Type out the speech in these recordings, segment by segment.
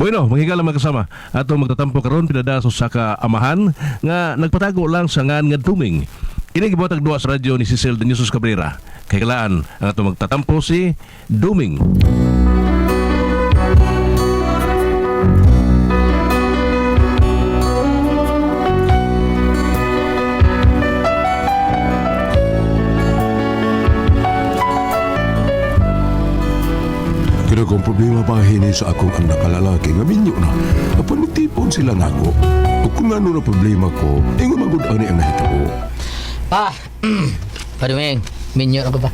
Bueno, mga higala mga kasama, ato magtatampo karon pinada sa usa ka amahan nga nagpatago lang sa ngan nga Duming. Kini gibuhatag duwa sa radyo ni Cecil de Jesus Cabrera. Kay kalaan ang ato magtatampo si Duming. Kaya kung problema pa hini sa akong anak nga lalaki nga minyo na, apan nitipon sila nako. O kung ano na problema ko, ingon magud ani ang nahitabo. Pa, Paduming, minyo na ko pa.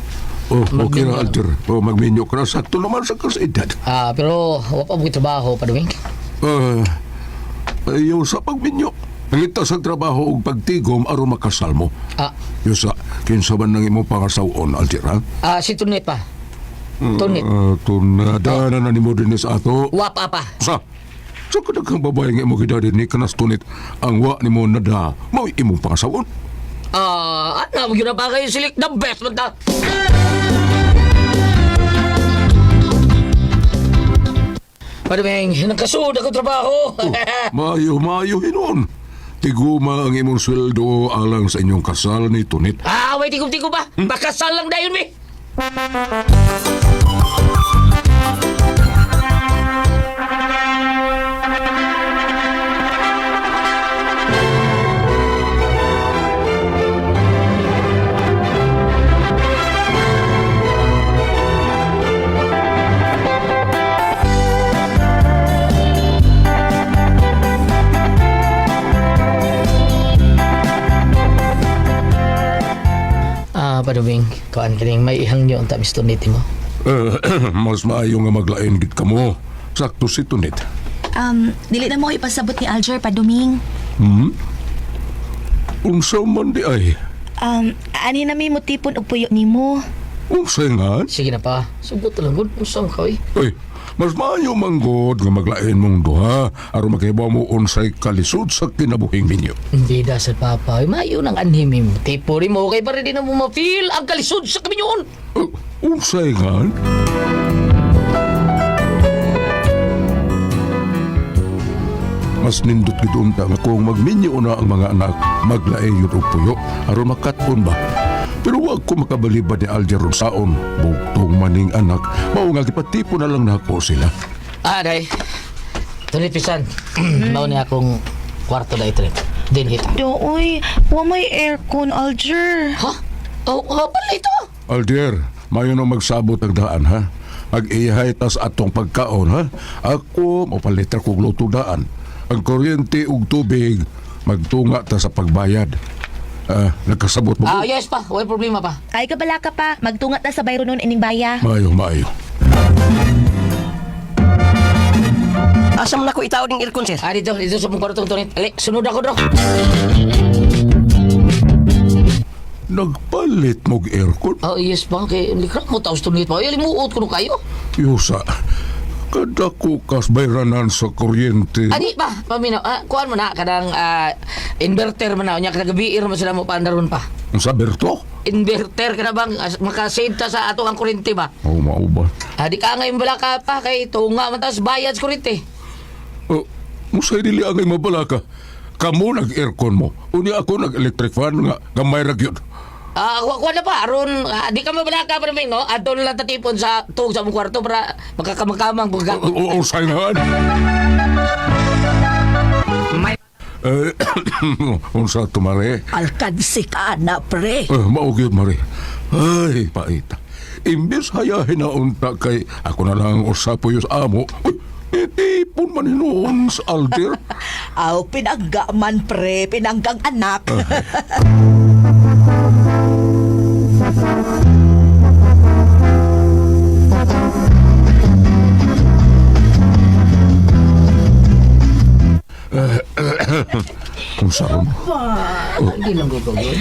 Oh, okay Magminyo. na, Alter. Oh, magminyo ka na. Sakto naman sa kasidad. Ah, pero wa pa mo trabaho, Paduming. Ah, ayaw sa pagminyo. Pangita sa trabaho og pagtigom aron makasal mo. Ah, Yusa, kinsa man nang imong pangasawon, Alter, ha? ah, si Tunit pa. Tunit. Ah, tunada na na nimo dinhi sa ato. Wa pa pa. Sa sa kadaghang babae nga imong gidadin ni kanas tunit ang wa nimo nada mao imong pangasawon. Ah, ano, yun na ba kayo silik the best man ta. Paduming, nagkasuod ako trabaho. Maayo, maayo hinon. Tiguma ang imong sweldo alang sa inyong kasal ni Tunit. Ah, may tigom-tigom pa. Bakasal lang dayon mi. Ah, Paduming, kuan kining may ihangyo ang tamis tunit mo. Eh, mas maayo nga maglain gid kamo. Sakto si Tunit. Dili na mo ipasabot ni Alger Paduming. Unsa man di ay? Ani na may mutipon og puyo nimo. Unsa nga? Sige na pa. Sugot lang gud usang ka oy. Uy, mas maayo manggod nga maglain mong duha aron makahibaw mo unsay kalisod sa kinabuhing minyo. Hindi da sa papa. Ay, mayo nang anhimim. Tipo rin mo, okay pa rin din na mo ma-feel ang kalisod sa kaminyoon. Eh, unsay nga? Mas nindot gid unta nga kung magminyo na ang mga anak, maglae yun og puyo aron makat-on ba. Pero wag ko makabalibad ni Alger saon. Bugtong maning anak, mao nga gipatipo na lang nako sila. Ah, day. Tunit pisan. Mao ni akong kwarto day trip. Din hita. Dooy, wa may aircon, Alger. Ha? Oh, oh, pala ito. Alger, mayo na magsabot ang daan ha. Mag-ihay tas atong pagkaon ha. Ako mopalit ra kog luto daan. Ang kuryente ug tubig magtunga ta sa pagbayad. Ah, nagkasabot mo. Ah, yes pa. Way problema pa. Ay kabala ka pa, magtungat na sa bayro nun ining baya. Maayo, maayo. Asa man ako itaw ning aircon, sir? Ah, dito, dito sa mong kwarto tunit. Ali, sunod ako do. Nagpalit mog aircon. Oh, yes pa. Kay likra mo taos tunit pa. Ay, limuot ko no kayo. Yusa. Kadako kas bayranan sa kuryente. Adi pa, paminaw. Ah, kuan mo na kanang ah, inverter man na unya kada gabi mo sila mo paandaron pa. Ang saberto? Inverter ka na bang makasave ta sa ato ang kuryente ba? Oh, mao ba? Ah, di ka ngayon bala ka pa kay tunga man tas bayad sa kuryente. Oh, musay dili angay mabala ka. Kamo nag-aircon mo. Unya ako nag-electric fan nga gamay ra gyud. Ah, kuha na pa aron ah, di ka mabala ka pa namin, no? Adto na lang tatipon sa tuog sa mong kwarto para makakamakamang buga. Oo, oh, nga. Eh, unsa to mare? Alkansi ka na, pre. Eh, mao gyud mare. Ay, paita. Imbes hayahin na unta kay ako na lang usa puyo sa amo. Uy, itipon man hinuon sa alder. Aw, pinangga man, pre. Pinanggang anak. Unsa ron? Hindi lang ko gawin.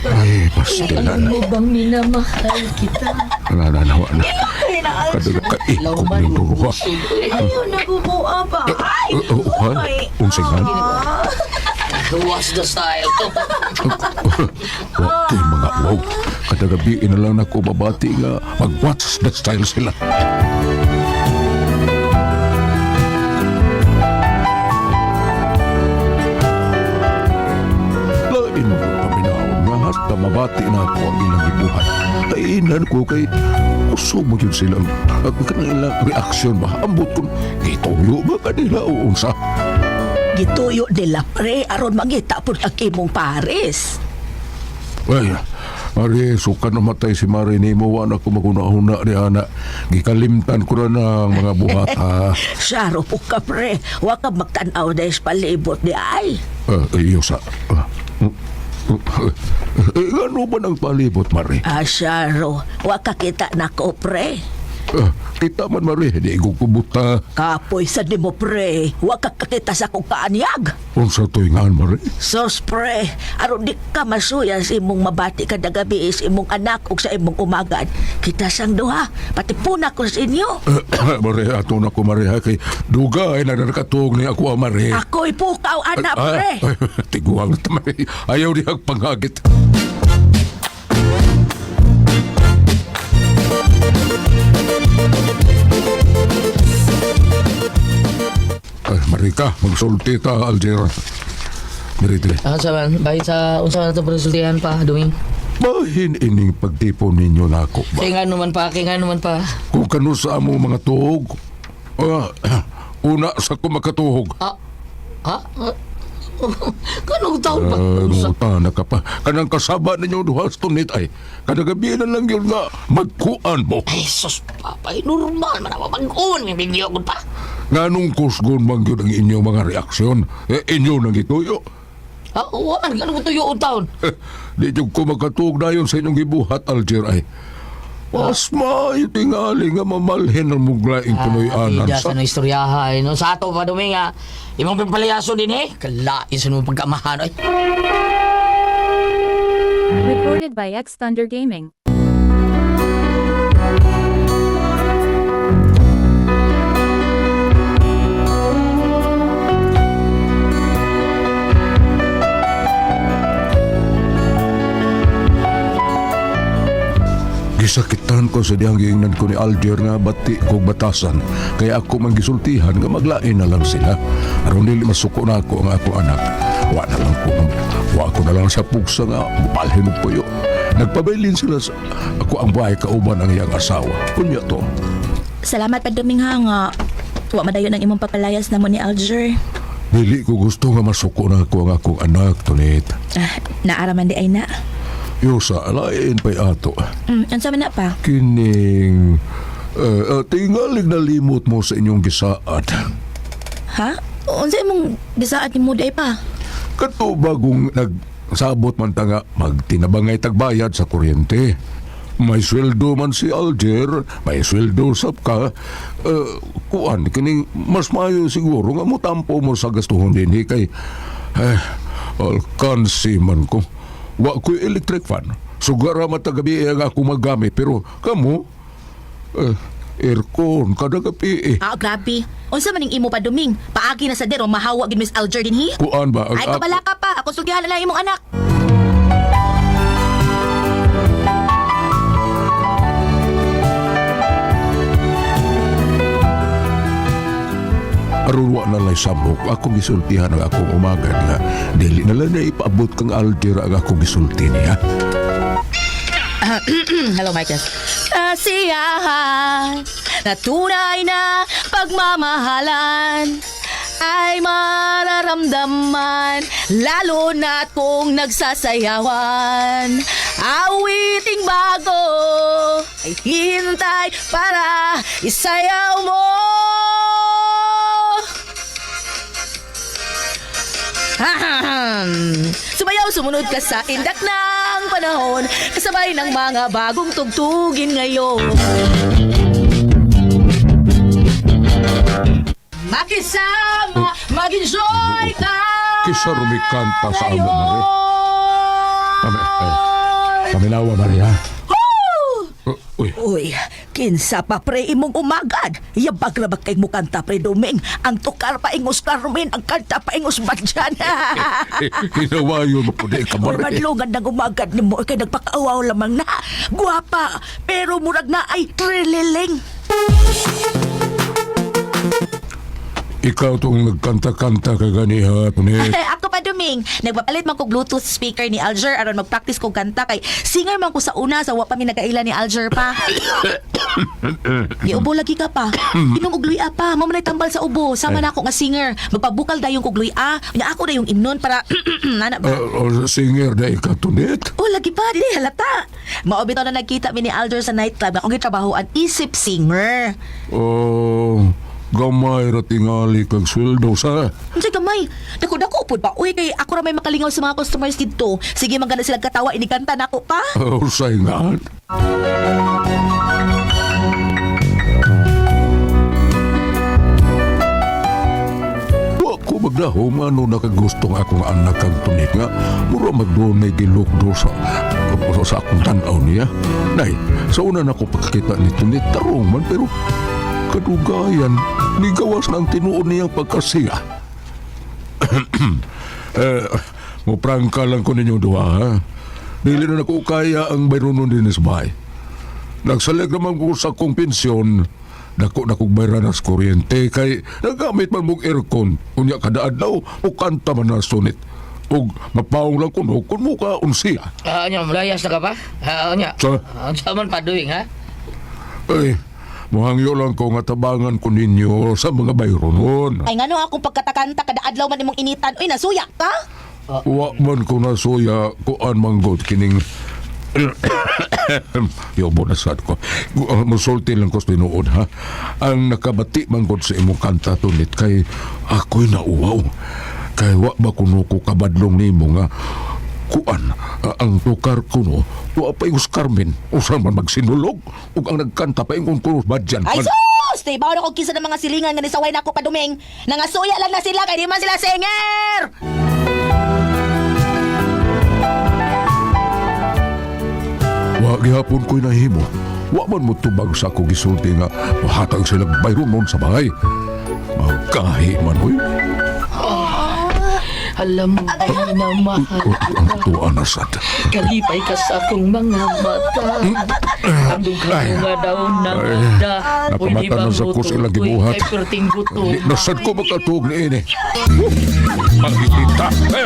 Ay, pastilan. Ano bang minamahal kita? Na na na na. Ay, na, Kadaga ka eh, kung ninduro ka. Ayaw na gumawa ba? Ay, Oh, unsa nga? What's the style? Wa kay mga wow. Kada gabi na lang nako babati nga mag-watch the style sila. Nabati na ako ang ilang gibuhat. Kainan ko kay usog mo yun silang ang kanilang reaksyon ba? Ambot kung gituyo ba kanila o unsa? Gituyo nila pre aron mangita pud ang imong pares. Ay, Mari, suka namatay si Mari ni mo, wala ko maguna-una ni ana. Gikalimtan ko na ng mga buhat, ha. Saro po ka pre, wa ka magtan-aw dahil sa palibot di ay. Iyo sa... Ano ba ng palibot, Mari? Ah, Sharo, wa ka kita nako pre. Kita man, Mari, di ko kubuta. Kapoy sa nimo pre, wa ka kakita sa akong kaanyag. Unsa to'y ngan, Mari? Sos pre, aron di ka masuya sa imong mabati kada gabi sa imong anak ug sa imong umagad. Kita sang duha, pati puna ko sa inyo. Mari, ato na ko, Mari, ha, kay dugay na nakatuog ni ako, ah, Mari. Ako'y pukaw, anak pre. Ay, tiguang na ta, Mari. Ayaw niyang panghagit. Ay, Marika, magsulti ta, Alger. Mari, dili. Ah, sa man, bahin sa unsa man ato resultihan pa, Duming. Bahin ining pagtipon ninyo nako ba? Kay nga naman pa, kay nga naman pa. Kung kano sa amo mga tuhog, una sa ko makatuhog. Ah, ha? Ah, Kanong taon pa? Nguta na ka pa. Kanang kasaba ninyo duha sa tunit ay. Kada gabi na lang yun nga magkuan mo. Ay, sus, papay, normal man ako mag-uon, may video ko pa. Nganong kusgon man yun ang inyong mga reaksyon. Eh, inyo nang ituyo. Ah, waan, ganun ko tuyo taon. Eh, di jud ko makatuog dayon sa inyong gibuhat, Alger ay. Mas maayo tingali nga mamalhin ang muglaing tuloy anan Ida sa sa istoryaha eh, no? Sa ato pa Duming ah. Imong pimpalayaso din eh. Kalain sa nung pagkamahan ay. Recorded by X Thunder Gaming. Gisakitan ko sa diyang giingnan ko ni Alger nga bati kog batasan. Kaya ako man gisultihan nga maglain na lang sila. Aron dili masuko na ako ang akong anak. Wa na lang ko wa ko na lang sa pugsa nga mubalhin og puyo. Nagpabilin sila sa ako ang bahay kauban ang iyang asawa. Unya to. Salamat pa Duming ha nga wa madayon ang imong pagpalayas namo ni Alger. Dili ko gusto nga masuko na ako ang akong anak, Tonet. Ah, naaraman di ay na. Yusa, lain pa'y ato. Unsa man na pa? Kining tingalig nalimot mo sa inyong gisaad. Ha? Unsa imong gisaad nimo di ay pa? Kato bagong nagsabot man ta nga magtinabangay tagbayad sa kuryente. May sweldo man si Alger, may sweldo sab ka. Kuan kining mas maayo siguro nga motampo mo sa gastuhon dinhi kay eh, alkansi man ko. Wa ko'y electric fan. Sugara matagabi ang ako magamit pero kamo aircon kada gabi eh. Ah, grabe. Unsa man ning imo pa Duming? Paagi na sa dero mahawa gid Miss Alger dinhi? Kuan ba ang Ay kabala ka pa. Ako sultihan na lang imong anak. Aron wa na lay samok, akong gisultihan ang akong umagad nga dili na lang na ipaabot kang Alger ang akong gisulti niya. Hello, Marcus. Kasiyahan na tunay na pagmamahalan ay mararamdaman lalo na't kung nagsasayawan. Awiting bago ay hintay para isayaw mo. Ahem. Sumayaw, sumunod ka sa indak ng panahon kasabay ng mga bagong tugtugin ngayon. Makisama, mag-enjoy ka Kisa rumikanta sa amo, Mari. ngayon. Mami, ay, paminawa, Mari, ha? Woo! Uy, Uy, kinsa pa pre imong umagad. Yabag ra ba kay mo kanta pre Duming? Ang tukar pa ingos Carmen, ang kanta pa ingos Badjan. hinawayon mo po di ka, Uy, Mari. madlungan ng umagad nimo kay nagpakaawaw lamang na. Guwapa, pero murag na ay trililing. Ikaw tong nagkanta-kanta ka ganiha, Tonet. Ako pa, Duming. Duming, nagpapalit man kog Bluetooth speaker ni Alger aron magpractice kog kanta kay singer man ko sa una sa wa pa mi nagaila ni Alger pa. Giubo lagi ka pa. Inom og luya pa. Mao man ay tambal sa ubo. Sama na ako nga singer. Magpabukal dayon kog luya. Nya ako dayong imnon para nana ba. Singer na ikaw, Tunit. Oh, lagi pa, dili halata. Mao bitaw na nagkita mi ni Alger sa nightclub. Akong gitrabahoan isip singer. Oh, gamay ra tingali kag sweldo sa. Unsay gamay? Dako-dako pud ba? Uy, kay ako ra may makalingaw sa mga customers didto. Sige man gana sila katawa inikanta nako pa. Oh, say nga. Wa ko magdahom ano nakagustong akong anak kang tunik nga mura magdunay gilukdo sa akong tanaw niya. Nay, sa una na ko pagkakita ni Tunit tarong man pero kadugayan nigawas na ang tinuod niyang pagkasiya. Eh, muprangka lang ko ninyong duha, ha? Dili na nako kaya ang bayronon din sa bahay. Nagsalig naman ko sa akong pensyon. Dako na kong bayran sa kuryente kay nagamit man mong aircon. Unya kada adlaw o kanta man na sunit. Ug mapaong lang kuno kung muka unsiya. Ah, nya, mulayas na ka pa? Ah, nya. Sa- Ah, unsa man pa doing, ha? Ay, muhangyo lang ko nga tabangan ko ninyo sa mga bayronon. Ay ngano akong pagkatakanta kada adlaw man imong initan. Uy, nasuya ka? Wa man ko nasuya kuan manggod kining Yobo na sad ko. Musulti lang ko sa tinuod ha. Ang nakabati manggod sa imong kanta tunit kay ako'y nauwaw. Kay wa ba kuno ko kabadlong nimo nga kuan ang tukar kuno wa pa ingos Carmen usa man magsinulog ug ang nagkanta pa ingon kuno badyan Ay sus! Di ba ako kisa ng mga silingan nga nisaway na ako paduming. Nangasuya lang na sila kay di man sila singer. Wa gihapon ko'y nahimo. Wa man mo tubag sa ako gisulti nga mohatag sila bayronon sa bahay. Magkahi man oy. Alam mo, minamahal. Ang tuwa na sad. Kalipay ka sa akong mga mata. Ang dughan nga daw ng Ay, da. napamata na sa kus ilang gibuhat. Kay perting gutom. Di na sad ko makatuog ni ini. Pagkita. Ay,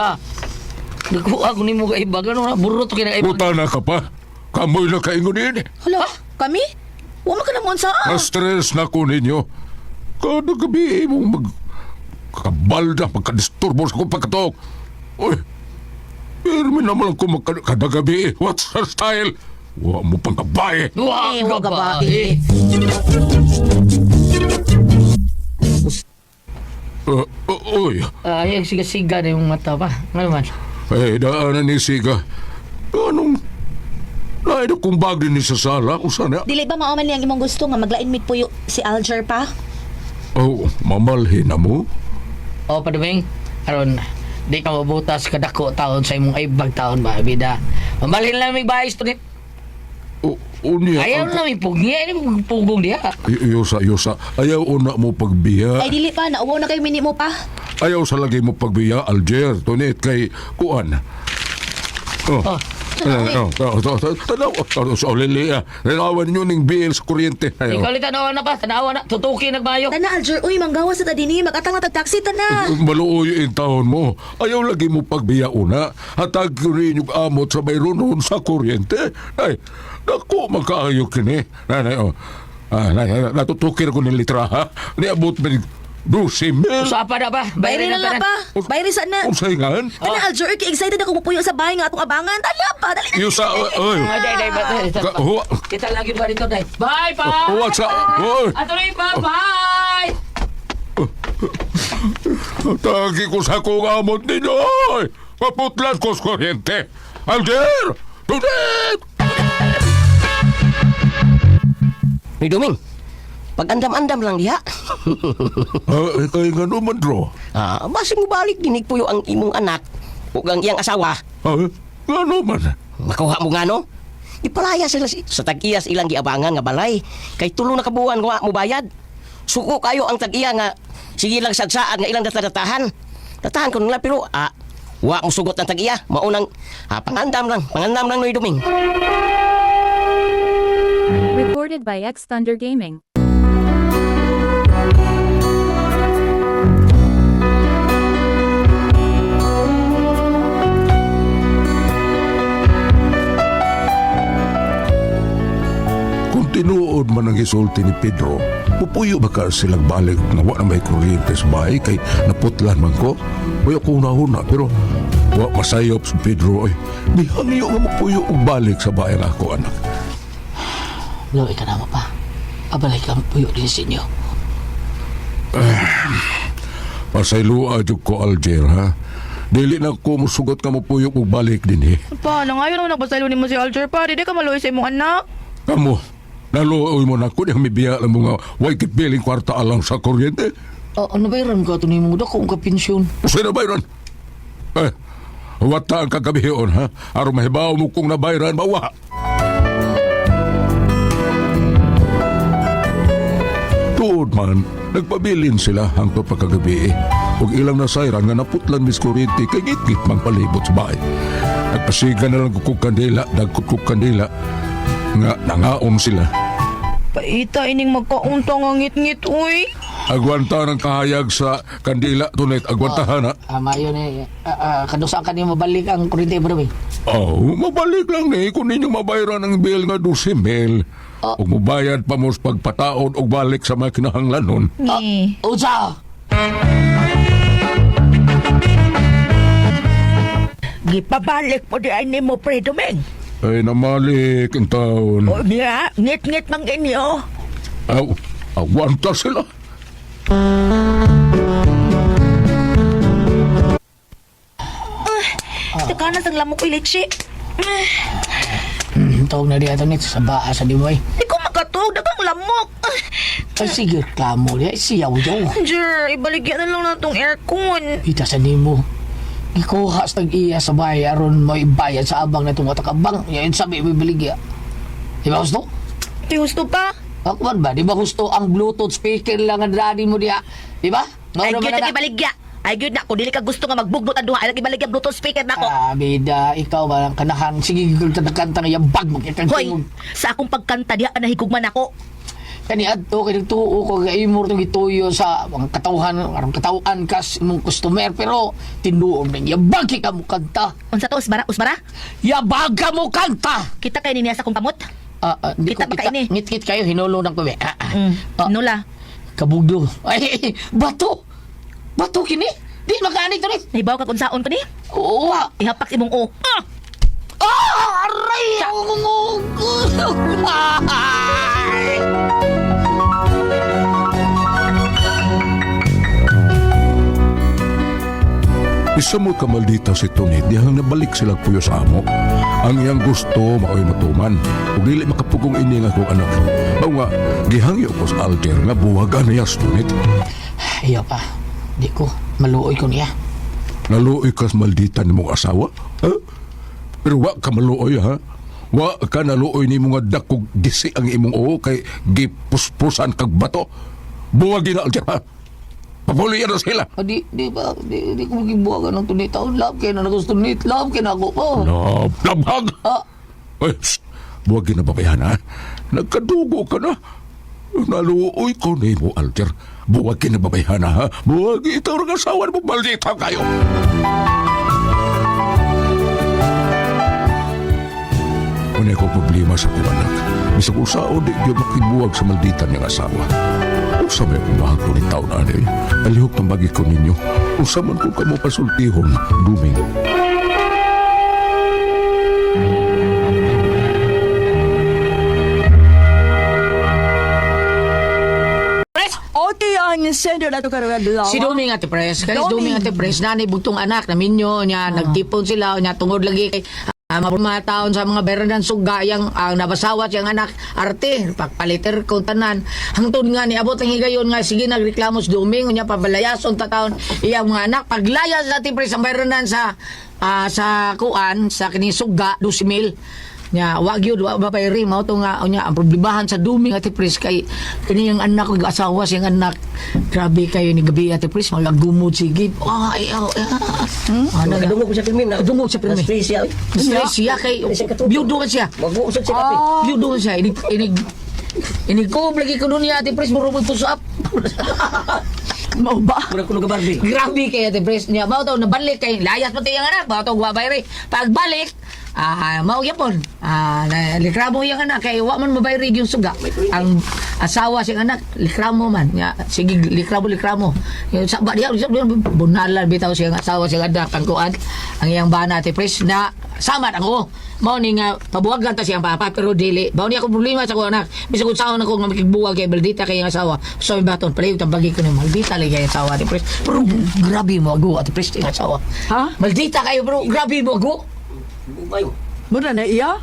Ah, nagkuha ko nimo kay ibag. Ano na, burot ko kinaibag. Buta na ka pa. Kamoy na kaingon ni ini. Hala, kami? Wa man ka na mo unsa? Na-stress na ko ninyo. Kada gabi mong mag... Kabalda, pagkadisturbo sa kong pagkatuog. Uy, pirmi naman ako magka... Kada gabi, what's her style? Wa mo pang kabae. Wa Eh, ka wa ka ba? ba? Eh. Uy, Ay, siga-siga na yung mata pa. Ano man? eh, daanan ni Siga. Anong... Lain akong bag din ni sa sala. Usa na. Dili ba mao man niyang imong gusto nga maglain mig puyo si Alger pa? Oh, mamalhin na mo. O, paduming, aron, di ka mabutas kadako taon sa imong aibag taon ba, bida. Mamalhin lang may bayis to ni. O, unya. Ayaw na may pugni, ay pugong diha. Yosa, yosa. Ayaw una mo pagbiya. Ay dili pa, nauwaw na kayo mini mo pa. Ayaw sa lagi mo pagbiya, Alger. Tunit kay Kuan. Oh. Oh. Oh, oh, oh, oh, tanaw, oh, oh, lili, ah. Tanawan ninyo ning bill sa kuryente. Ayaw. Ikaw ulit, tanawa na pa, tanawa na, tutuki nagmayo. Tana Alger, uy manggawa sa ta dinhi, magatang na tag taxi tana. Maluoy in taon mo. Ayaw lagi mo pagbiya una. Hatag ko rin yung amot sa mayroon sa kuryente. Ay, naku, magkaayo kini. Nanay, oh. Ah, nay, natutukir ko ni litra, ha? Niabot mo 12,000. Usapa na ba? Bayri na lang tanan. pa. Bayri sa na. Unsay ngan? Tana Alger, uy, kay excited ako mupuyo sa bahay nga atong abangan. Tana pa, dali na. Yusa, oy. Ay, day, day, ba, day, Ka- huwa. Kita lagi ba dito, day? Bye, pa! Huwa sa, oy. Ato rin pa, bye! Tagi ko sa kong amot ninyo, oy. Maputlan ko sa kuryente. Alger! Tunit! Ni Duming, pag-andam-andam lang diha. Ah, kay nga naman, Dro. Ah, basing balik dinig puyo ang imong anak ug ang iyang asawa. Ah, nga naman. Makuha mo nga no? Ipalaya sila sa tag-iya sa ilang giabangan nga balay. Kay tulo na kabuan nga wa mo bayad. Suko kayo ang tag-iya nga sige lang sadsaan nga ilang datadatahan. Datahan ko nila pero wa mo sugot ang tag-iya. Maunang pangandam lang, pangandam lang noy Duming. Recorded by X Thunder Gaming. tinuod man ang gisulti ni Pedro, pupuyo ba ka silang balik nga wa na may kuryente sa bahay kay naputlan man ko? Uy, ako una-una, pero wa masayop si Pedro ay nihangyo nga mapuyo og balik sa bahay ang ako anak. Luoy ka na mo pa. Abalay ka puyo din sa inyo. Pasaylua jud ko Alger ha. Dili na ko musugot nga mapuyo og balik dinhi. Pa, nangayon naman nagpasaylo nimo si Alger pa. Di ka maluoy sa imong anak. Kamo, naluoy mo na ko niyang mibiya lang mga way kipiling kwarta alang sa kuryente. Ah, ano ba yun ka ito ni mo? Dako ka pensyon. Usa na bayran. Eh, wata ang kagabihion ha. Aron mahibaw mo kung nabayran mawa. Tuod man, nagpabilin sila hangtod pagkagabi. Ug ilang nasayran nga naputlan mis kuryente kay gitgit mang palibot sa bahay. Nagpasiga na lang ko kandila, dagkot ko kandila nga nangaon sila. Paita ining magkauntang ang ngit-ngit, uy. Agwanta ng kahayag sa kandila tunet, agwantahan ha. Ah, mayo ni. Kadusa ka ni mabalik ang kuryente bro eh. Oh, mabalik lang ni kung ninyo mabayaran ang bill nga 12 mil. Oh. Ug mubayad pa mo sa pagpataod og balik sa mga kinahanglanon. Ni. Unsa! Gipabalik po di ay nimo pre Duming. Ay, namalik ang taon. O niya, ngit-ngit mang inyo. Aw, agwanta sila. Teka na sang lamok uy, leche. Tawag na diya ito sa baa sa dimoy. Di ko makatug, dagang lamok. Ay, sige, reklamo niya. Siyaw yaw. Jer, ibaligyan na lang na tong aircon. Ita sa nimo. Gikuha sa tag-iya sa bahay aron mo ibayad sa abang na itong watakabang. Yan sabi, ibibiligya. Di ba gusto? Di gusto pa. Ako man ba? Di ba gusto ang Bluetooth speaker lang ang daddy mo diya? Di ba? Ay, Mao gyud naman na ibaligya. Ay, gyud na. Kung dili ka gusto nga magbugnot ang duha, ay ibaligya Bluetooth speaker nako. Ah, bida, ikaw ba ang kanahan? Sige, kanta nga yabag mo. Hoy, sa akong pagkanta diha ka nahigugman ako. Kani adto kay nagtuo ko kay imor to gituyo sa mga katawhan aron katawhan kas imong customer pero tinuom ning yabag kay ka mo kanta. Unsa to usbara usbara? Yabag ka mo kanta. Kita kay niya sa akong kamot. Ah, ah, di Kita ko ba kita. kaini? Ngit-ngit kayo hinulong ng kami. Ah, ah. Mm, Ah, nula. kabugdo. Ay, bato. Bato kini. Di makaani to ni. Nahibaw ka kung saon ko ni? Oo. ah. Ihapak imong o. Ah! Ah, aray! Ay! Isa mo kamaldita si Tony, dihang nabalik sila puyo sa amo. Ang iyang gusto mao'y matuman. Ug dili makapugong ini nga akong anak. Mao nga, gihangyo ko sa Alger nga buwagan niya sa Tunit. Iyo pa. Di ko maluoy ko niya. Naluoy ka sa maldita ni mong asawa? Ha? Pero wa ka maluoy ha? Wa ka naluoy ni mga dakog gisi ang imong oo kay gipuspusan kag bato. Buwagin na Alger ha? Papulian na sila. Ah, di, di ba, di ko magibuwagan ng tunit. Taon, love kayo na gusto tunit. Love kayo na ako. Oh. Lab, labhag! Ah, Ay, psst, buwagin na babayan ha? Nagkadugo ka na. Naluoy ko ni mo, Alger. Buwagin na babayan ha? Buwagin ikaw ang asawa mo, maldita kayo. Wala ko problema sa akong anak. Bisag usaon di gyud makibuwag sa maldita niyang asawa. Usa may umahag ko ni taon ani. Palihog tambagi ko ninyo. Usa man ko kamo pasultihon, Duming. Okay, ang sender na to karon adlaw. Si Doming ate pres. Kanis Doming Doming. ate pres. Nanay bugtong anak na minyo niya. Nagtipon sila niya tungod lagi kay mga taon sa mga beranan suga yang ang nabasawat yang anak arte pagpaliter kung tanan hangtod nga niabot ang higayon nga sige nagreklamo si Doming unya pabalayason ta taon iyang mga anak paglayas ate pres ang beranan sa sa kuan sa kining suga 12,000 nya wa gyud wa ba pay mao to nga unya ang problemahan sa Duming ate Pres kay kani ang anak ug asawa siyang anak grabe kayo ni gabi ate Pres magagumod sige ay ay ano na Kadungog sa filmin. Kadungog sa pirmi. Stress siya. Stress siya kay biyudo man siya. Mag-uusod siya kape. Biyudo man siya inig inig inig ko lagi ko niya ate Pres muro mo puso up. Mao ba? Murag kuno ka Barbie. Grabe kay ate Pres niya mao to nabalik kay layas pati ang anak mao to wa bayre. Pagbalik Mao gyapon. Likramo yang anak kay wa man mabayrig yung suga. Ang asawa siyang anak likramo man. Nga sige, likramo likramo. Yung sa ba diya bunalan bitaw siyang asawa siyang anak ang kuan ang iyang bana, Ate Pres, na samad ako. Mao ni nga pabuwagan ta siyang papa pero dili. Mao ni ako problema sa ko anak. Bisag kung saan ako nga makigbuwag kay maldita kay ang asawa. So may baton palayo tambagi ko ni maldita lagi kay asawa, Ate Pres. Pero grabe mo ago, Ate Pres, ang asawa. Ha? Maldita kayo bro, grabe mo ago. Bubay. Mura na iya.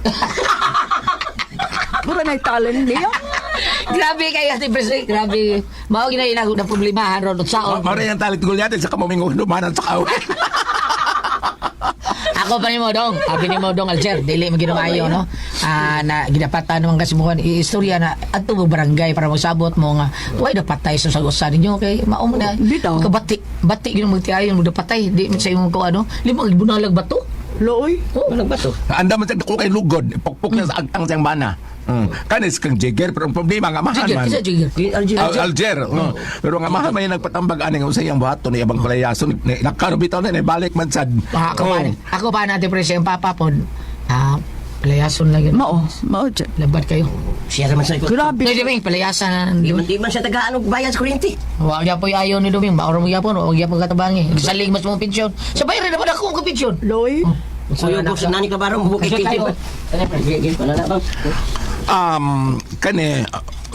Mura na talent niya. Grabe kayo, Ate Pres. Eh. Grabe. Mao gina ina na problemahan ron saon. Mara yung talit gulyatin sa kamumingo humanan sa kaaway. Ako pa nimo dong, abi nimo dong Alger, dili man ginumayo no. Na gidapatan naman kasi mo istorya na adto mo barangay para mosabot mo nga way dapatay sa sagusan ninyo kay mao na Bitaw. kabati bati gino magtiayon mo dapatay di man sa imong ko ano lima bunalag bato. Looy. Oh. Walang bato. Anda man sa dako kay lugod, pukpok niya sa agtang siyang bana. Kanis kang Jigger pero ang problema nga amahan Jigger, man. kinsa Jigger? Alger. Alger. Oh. Pero ang amahan man yung nagpatambag ani nga usay ang buhaton ni abang palayason ni nakano bitaw na ni balik man sad. Ako pa, Oh. ako pa natin presyo ang papa pod. Palayason lang yun. Mao, mao dyan. Labad kayo. Siya naman sa ikot. Grabe. No, Duming, palayasan na. Di man siya tagaan og bayan sa kuryente. Wa gyapon ayaw ni Duming, mauro mo gyapon, wa gyapon katabangi. Salig mas mong pensyon. Sabay rin naman ako ang pensyon. Looy. Kuyo ko sa nani ka barong bukit Kasi tayo. Sige, wala na bang. Kani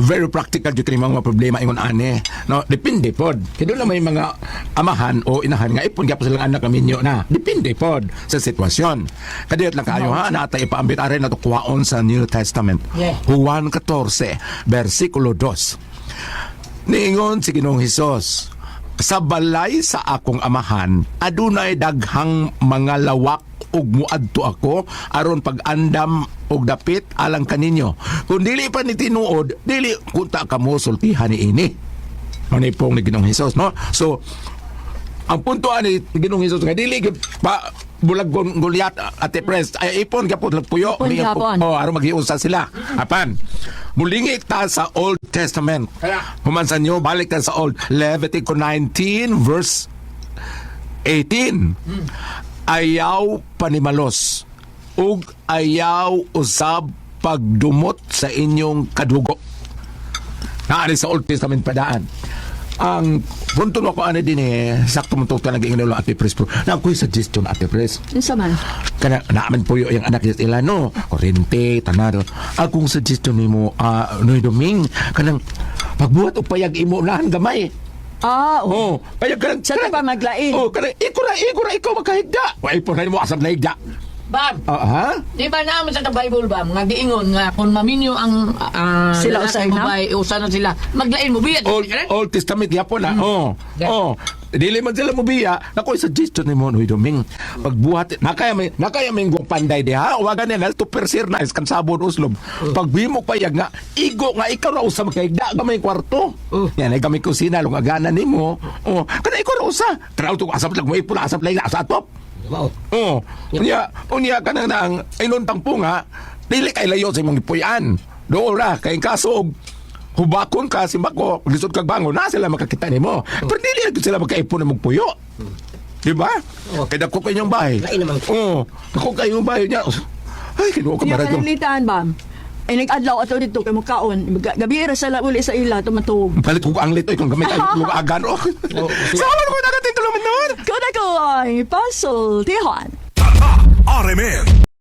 very practical jud kini mga problema ingon ani no, depende pod kay doon na may mga amahan o inahan nga ipon gyapon silang anak minyo na depende pod sa sitwasyon. Kadiyot lang kaayo ha, nata ipaambit are nato kuwaon sa New Testament. Juan 14 versikulo 2, niingon si Ginoong Hesus, "Sa balay sa akong amahan adunay daghang mga lawak ug muadto ako aron pag-andam og dapit alang kaninyo. Kung dili pa ni tinuod, dili kunta kamo sultihan ni ini." Manipong ni Ginoong Hesus, no? So ang punto ani Ginoong Hesus nga dili gyud pa bulag Goliath, Ate Pres, ay ipon gyapon nagpuyo. Ipon gyapon. Oh, aron magiusa sila. Apan mulingi ta sa Old Testament. Human sa nyo, balik ta sa Old Levitico 19 verse 18. Ayaw panimalos ug ayaw usab pagdumot sa inyong kadugo. Naani sa Old Testament padaan. Ang punto mo ko ani din eh, sakto mo to naging inulo, Ate Pres. Pero na ako'y suggestion, Ate Pres. Unsa man? Kana naaman po yung anak niya ila no, kurente, tanar. Akong suggestion nimo, Noy Doming, kanang pagbuhat og payag imo unahan gamay. Ah, oh. Oh, payag kanang Sa pa maglain. Oh, kanang iko ra ikaw makahigda. Wa ipon na nimo asab na higda. Bam, Ah, ha? di ba naman sa Bible ba nga giingon nga kung maminyo ang Sila lalaki usay na? babae, usa na sila. Maglain mo biya. Old Testament gyapon na. Oh. Yeah. Oh. Dili man sila mobiya. Nako suggestion nimo, Noy Doming. Pagbuhat nakaya may guwang panday diha. Wa gani na to persir na is kan sabon uslob. Pagbimo payag nga igo nga ikaw ra usa makahigda gamay kwarto. Yan ay gamay kusina long agana nimo. Oh, kana ikaw ra usa. Traw to asap lang mo ipon asap lang sa atop. Mao. Oh, unya, unya ka na ang inon tangpo nga, dili kay layo sa imong gipuy-an. Dool ra kay kaso og hubakon ka simbako, lisod kag bangon na sila makakita nimo. Pero dili ra gyud sila makaipon na magpuyo. Di ba? Kay dako kay inyong bahay. Lain naman. Oo, dako kay inyong bahay niya. Ay, kinuha ka Iya barad. kanang ba? Ay nag-adlaw ato dito kay mukaon. Gabi ra sila uli sa ila tumatug. Palit ko ang lito kung gamit ay lugagan. Oh. Sa ko na natin tulungan noon. Ko na ko ay pasultihan. RMN.